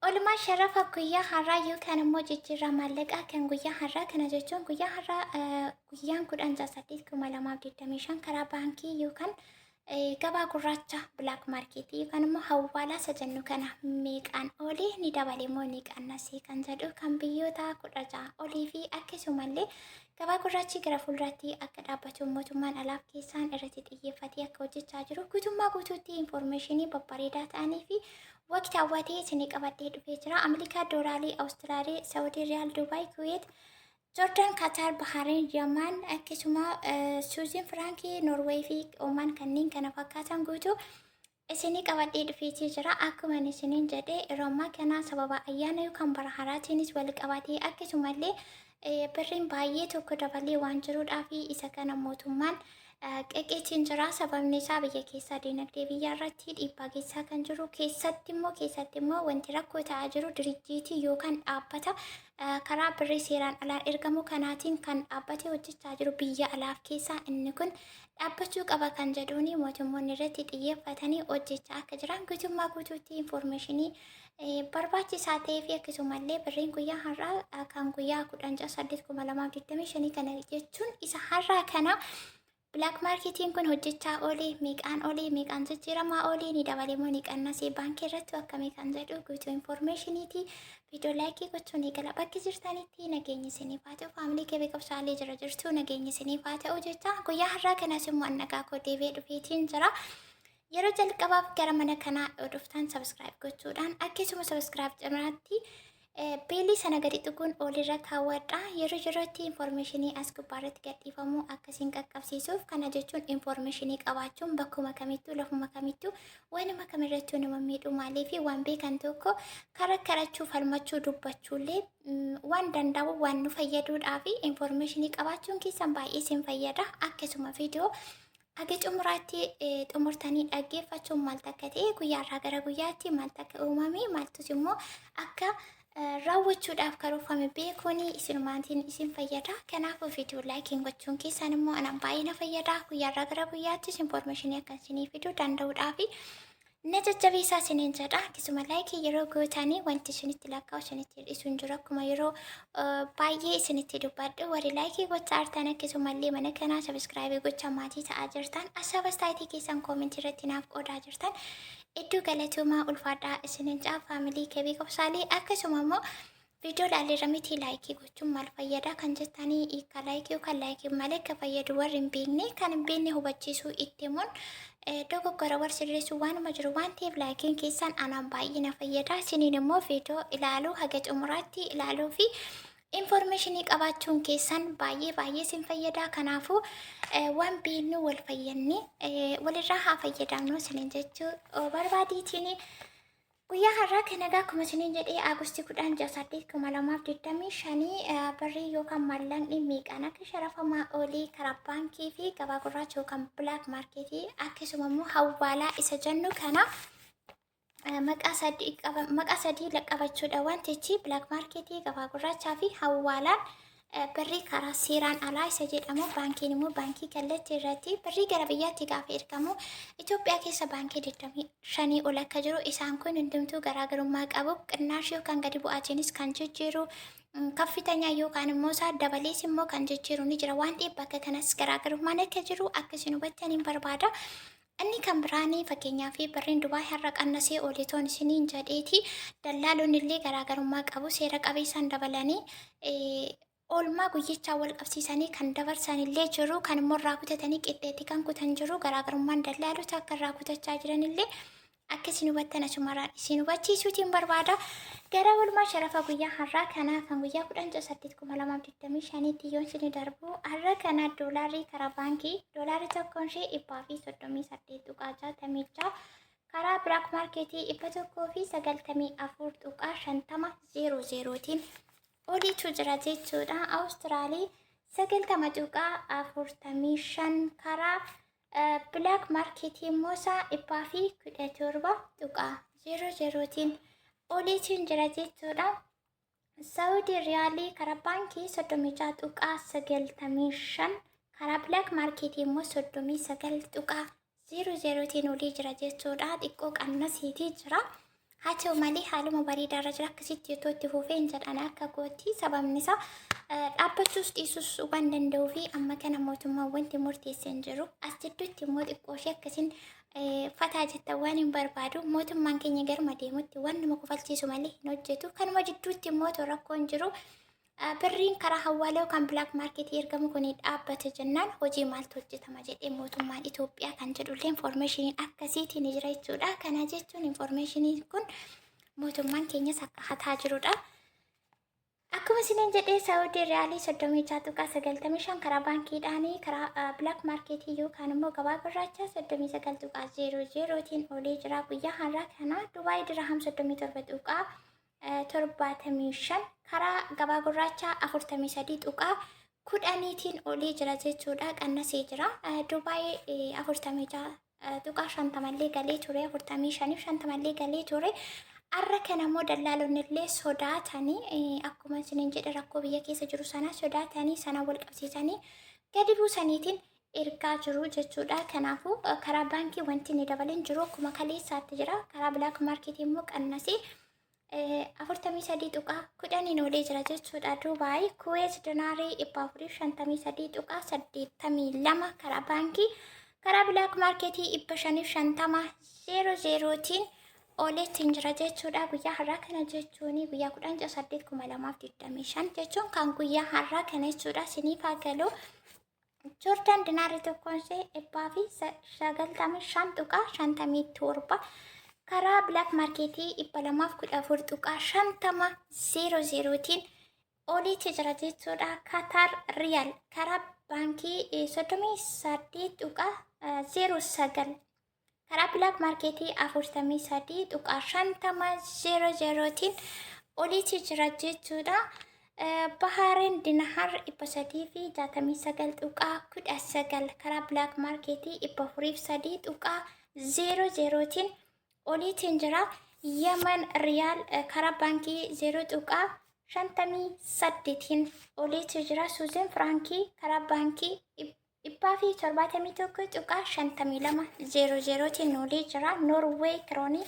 Oolmaa sharafa guyyaa har'aa yookaan immoo jijjiirraa maallaqaa kan guyyaa har'aa kana jechuun guyyaa har'aa guyyaan 10/8/2025 karaa baankii yookaan gabaa gurraacha black marketii yookaan immoo hawwaalaa isa jennu kana meeqaan olii ni dabale moo ni qannasee kan jedhu kan biyyoota 16 olii fi akkasumallee gabaa gurraachi gara fuulduraatti akka dhaabbatu mootummaan alaaf keessaan irratti xiyyeeffatee akka hojjechaa jiru guutummaa guutuutti infoormeeshinii babbareedaa ta'anii fi waqtaawwaa ta'e isinii qabadhee dhufee jira. Ameerikaa, Doolaarii, Awustiraalii, Saawudii, Riyaal, Dubaay, Kuweet, Joordaan, Kaataar, Bahareen, Yamaan, akkasuma Suuziin, Firaankii, Noorweey fi Oomaan kanneen kana fakkaatan guutuu isinii qabadhee dhufeetii jira. Akkuma isiniin jedhee, yeroo ammaa kana sababa ayyaana yookaan bara haaraatiinis wal qabatee akkasumallee birriin baay'ee tokko dabalee waan jiruudhaa fi isa kana mootummaan qeqeetiin jira. Sababni isaa biyya keessaa dinagdee biyyaa irratti dhiibbaa geessaa kan jiru, keessatti immoo wanti rakkoo ta'aa jiru dirijjiitii yookaan dhaabbata karaa birrii seeraan alaan ergamu kanaatiin kan dhaabbate hojjechaa jiru biyya alaaf keessaa inni kun dhaabbachuu qaba kan jedhuuni mootummoonni irratti xiyyeeffatanii hojjechaa akka jiran guutummaa guutuutti infoormeeshinii barbaachisaa ta'ee fi akkasumallee birriin guyyaa har'aa kan guyyaa 10/8/2025 kana jechuun isa har'aa kana black marketiin kun hojjechaa oolee meeqaan oolee, meeqaan jijjiiramaa oolee, ni dabale moo ni qannasee, baankii irratti akkamii kan jedhu guutuu infoormeeshiniiti. Viidiyoo like gochuun eegala. Bakki jirtanitti nageenyi isiniif haa ta'u. Family kee beekumsaalee jira jirtu, nageenyi isiniif haa ta'u jecha guyyaa har'aa kanas immoo nagaa koo deebi'ee dhufeetiin jira. Yeroo jalqabaaf gara mana kanaa yoo dhuftan subscribe gochuudhaan, akkasuma subscribe cinaatti bellii sana gadi tuquun olirra kaawwadha. Yeroo yerootti infoormeeshinii as gubbaarratti gadhiifamu akkasiin qaqqabsiisuuf. Kana jechuun infoormeeshinii qabaachuun bakkuma kamittuu, lafuma kamittuu, waanuma kamirrattuu nama miidhuu maalii fi waan beekan tokko karaa karachuu, falmachuu, dubbachuullee waan danda'u waan nu fayyaduudhaa fi infoormeeshinii qabaachuun keessan baay'ee isin fayyada. Akkasuma viidiyoo haga xumuraatti xumurtanii dhaggeeffachuun maaltu akka ta'e, guyyaarraa gara guyyaatti maaltu akka uumame, maaltus immoo akka raawwachuudhaaf karoorfame beekuun isinumaatiin isin fayyada. Kanaafuu viidiyoo likeiin gochuun keessan immoo anaan baay'ee na fayyada. Guyyaarraa gara guyyaattis infoormeeshinii akka isinii fiduu danda'uudhaafi na jajjabeessaa isiniin jedha. Akkasuma like yeroo gootanii wanti isinitti lakkaa'u isinitti hir'isu hin jiru. Akkuma yeroo baay'ee isinitti dubbadhu, warri like gochaa jirtan, akkasumallee mana kanaa subscribe gochaa maatii ta'aa jirtan, asaaba istaayitii keessan commentii irratti naaf qoodaa jirtan, iddoo galatoomaa, ulfaadhaa isiniin caa family kebii qobsaalee. Akkasuma immoo viidiyoo ilaalleerra miti, like gochuun maal fayyada kan jettanii, hiika like yookaan like malee akka fayyadu warri hin beekne, kan hin beekne hubachiisuu, itti himuun dogoggora war sirreessuu waanuma jiru waan ta'eef, likeiin keessan anaan baay'ee na fayyada. Isiniin immoo viidiyoo ilaaluu, haga xumuraatti ilaaluu fi infoormeeshinii qabaachuun keessan baay'ee baay'ee isin fayyada. Kanaafuu waan beeknu wal fayyadne walirraa haa fayyadamnu isiniin jechuu barbaadiitiin. Guyyaa har'aa kana egaa akkuma isiniin jedhee August 10/8/2025 birrii yookaan maallaqni meeqaan akka sharafamaa olii karaa baankii fi gabaa gurraacha yookaan black marketii, akkasuma immoo hawwaalaa isa jennu kana maqaa sadii qabachuudha wantichi: black marketii, gabaa gurraachaa fi hawwaalaan birrii karaa seeraan alaa isa jedhamu. Baankiin immoo baankii kallattii irratti birrii gara biyyaatti gaafa ergamu Itoophiyaa keessa baankii 25 ol akka jiru, isaan kun hundumtuu garaagarummaa qabu. Qinnaashii yookaan gadi bu'aatiinis kan jijjiiru, kaffitanya yookaan immoo isaa dabalees immoo kan jijjiiru ni jira waan ta'eef, bakka kanas garaagarummaan akka jiru akka isin hubattaniin barbaada. Inni kan biraanii, fakkeenyaaf birriin Dubaay har'a qannasee oolitoon isiniin jedheeti, dallaalonni illee garaagarummaa qabu. Seera qabeessaan dabalanii oolmaa guyyichaa wal qabsiisanii kan dabarsan illee jiru, kan immoo irraa kutatanii qixxeetti kan kutan jiru. Garaagarummaan dallaalota akka irraa kutachaa jiran illee akka isin hubattan asumarraan isin hubachiisuutiin barbaada. Gara oolmaa sharafa guyyaa har'aa kanaa kan guyyaa 10/8/2025tti yoon isin darbu, har'a kana doolaarri karaa baankii doolaarri tokkoon ishee 138.66, karaa black marketii 194.50 00tiin oliitu jira jechuudha. Awustiraalii 90.45, karaa black marketii immoo isaa 117.00tiin oliitiin jira jechuudha. Saawudii riyaalii karaa baankii 36.95, karaa black marketii immoo 39.00tiin olii jira jechuudha. Xiqqoo qannasiitii jira. Haa ta'u malee haaluma bareedaarra jira akkasitti otoo itti fufee hin jedhan akka kootti sababni isaa dhaabbachuus dhiisuus waan danda'uu fi amma kana mootummaan wanti murteesse hin jiru. As jidduutti immoo xiqqoo ishee akkasiin fataa jettan waan hin barbaadu mootummaan keenya garuma deemutti waan nama kofalchiisu malee hin hojjetu. Kanuma jidduutti immoo otoo rakkoon jiru birriin karaa hawwaalaa yookaan black marketii ergamu kun dhaabbate jennaan hojii maaltu hojjetama jedhee mootummaan Itoophiyaa kan jedhullee informationiin akkasiitiin ni jira jechuudha. Kana jechuun informationiin kun mootummaan keenyas akka hataa jirudha. Akkuma isiniin jedhee Saawudii riyaalii 36.95 karaa baankiidhaanii karaa black marketii yookaan immoo gabaa gurraacha 39.00tiin olee jira guyyaa har'aa kana. Dubaay dirham 37.75 karaa gabaa gurraachaa 43.10tiin olee jira jechuudha. Qannasee jira. Dubaay 46.50llee galee ture, 45fi 50llee galee ture. Arra kana immoo dallaalonni illee sodaatanii akkuma isiniin jedhe rakkoo biyya keessa jiru sana sodaatanii sana wal qabsiisanii gadi buusaniitiin ergaa jiru jechuudha. Kanaafuu karaa baankii wanti inni dabaleen jiru akkuma kaleessaatti jira. Karaa black marketii immoo qannasee 43.10n olee jira jechuudha. Dubaay Kuweet dinaarii 453.82 karaa baankii karaa black marketii 550 00tiin ooleettiin jira jechuudha. Guyyaa har'aa kana jechuun guyyaa 10/8/2025 jechuun kan guyyaa har'aa kana jechuudha. Siniif haa galu. Joordaan dinaarri tokkoon ishee 195.57 karaa black marketii 214.50 00tiin oliitti jira jechuudha. Katar riyaal karaa baankii 38.09 karaa black marketii 43.50 00tiin oliitti jira jechuudha. Bahareen dinaar 369.19 karaa black marketii 403.00tiin oliitiin jira. Yemen riyaal karaa baankii 0.58n oliitti jira. Suuziin firaankii karaa baankii 171.52 00tiin olii jira. Noorweey kiroonii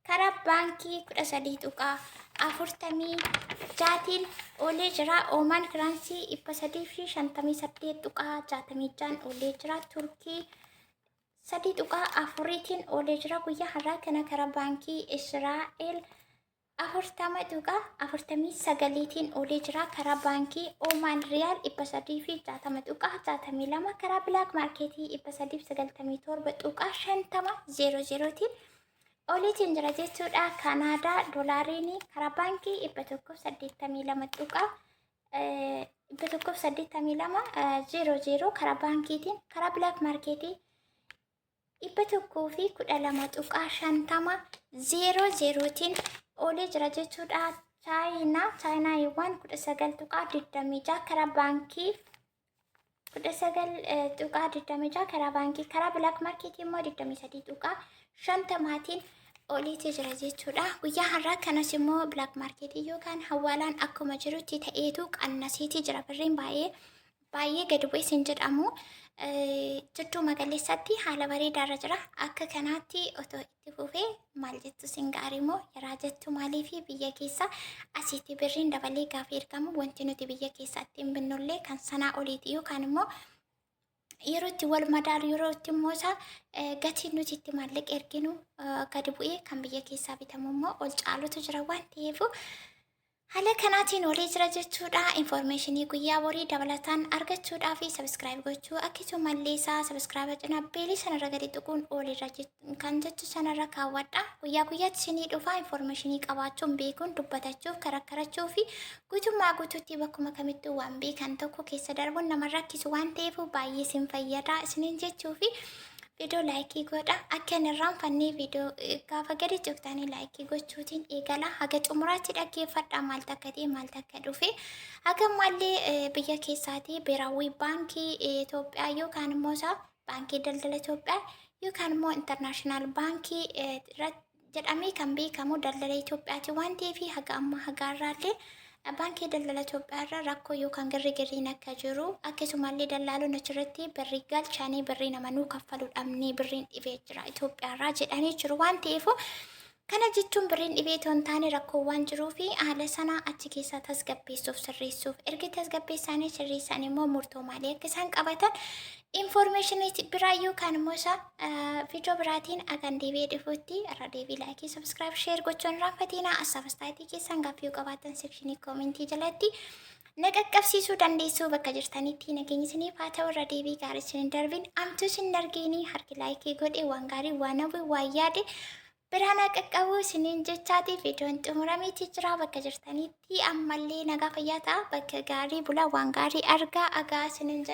karaa baankii 13.46tiin olee jira. Oomaan kiraansii 358.66n olee jira. Turkii 3.4tiin olee jira. Guyyaa har'aa kana karaa baankii Israa'el 40.49iitiin olee jira. Karaa baankii Oomaan riyaal 360.62 karaa black marketii 397.50 00tiin oliitiin jira jechuudha. Kanaadaa doolaariin karaa baankii 182 182 00 karaa baankiitiin karaa black marketii 112.50 00tiin oolee jira jechuudha. Chaayinaa yuwaan 19.26 karaa baankii 19.26 karaa baankii karaa black marketii immoo 23.50n oliitti jira jechuudha. Guyyaa har'aa kanas immoo black marketii yookaan hawaalaan akkuma jirutti ta'eetu qannasiitii jira. Birriin baay'ee baay'ee gadi bu'ee sin jedhamu jidduu magaleessatti haala bareedaarra jira. Akka kanaatti otoo itti fufee maal jettu sin gaarii moo yaraa jettu? Maaliifi biyya keessa asitti birriin dabalee gaafa ergamu wanti nuti biyya keessatti hin binnullee kan sanaa oliiti yookaan immoo yeroo itti wal madaalu yeroo itti immoo isaa gatiin nuti itti maallaqa erginu gadi bu'ee kan biyya keessaa bitamu immoo ol caalutu jira waan ta'eef haala kanaatiin olii jira jechuudha. Informationii guyyaa borii dabalataan argachuudhaa fi subscribe gochuu akkasumallee isaa subscribe cinaa bellii sanarra gadi tuquun oliirra kan jechu sanarra kaawwadha. Guyyaa guyyaatti isinii dhufa informationii qabaachuun beekuun dubbatachuuf karakkarachuu fi guutummaa guutuutti bakkuma kamittuu waan beekan tokko keessa darbuun nama rakkisu waan ta'eef baay'ee isin fayyada isiniin jechuu fi viidiyoo likeii godha. Akka hin irraanfannee viidiyoo gaafa gadi tuqxanii likeii gochuutiin eegala. Haga xumuraatti dhaggeeffadha maal takka ta'e maal takka dhufe. Haga ammallee biyya keessaatii Beeraawwii Baankii Itoophiyaa yookaan immoo isaa Baankii Daldala Itoophiyaa yookaan immoo International Baankii jedhamee kan beekamu Daldala Itoophiyaati waan ta'eef haga ammaa haga har'aallee Baankii Daldala Itoophiyaa irra rakkoo yookaan girri girriin akka jiru akkasumallee dallaalonni achirratti birrii galchanii birrii nama nuu kaffaluu dhabnee birriin dhibee jira Itoophiyaa irraa jedhanii jiru waan ta'eef. Kana jechuun birriin dhibee otoo hin taane rakkoo waan jiruu fi haala sana achi keessaa tasgabbeessuuf sirreessuuf erga tasgabbeessaanii sirreessan immoo murtoo maalii akka isaan qabatan information biraa yookaan immoo isa viidiyoo biraatiin agan deebi'ee dhufuutti irra deebii like, subscribe, share gochuun raanfatina. Asaafastaaytii keessan gaaffii yoo qabaattan section comment jalatti na qaqqabsiisuu dandeessuu. Bakka jirtanitti nageenyi isiniif haa ta'u. Irra deebii gaarii isin hin darbin, amtuu isin hin argiini. Harki like godhe waan gaarii, waan hawwe, waan yaade biraan qaqqabu isiniin jechaati viidiyoon xumurameeti jira. Bakka jirtanitti ammallee nagaa fayyaa ta'a, bakka gaarii bulaa, waan gaarii argaa agaa isiniin jedha.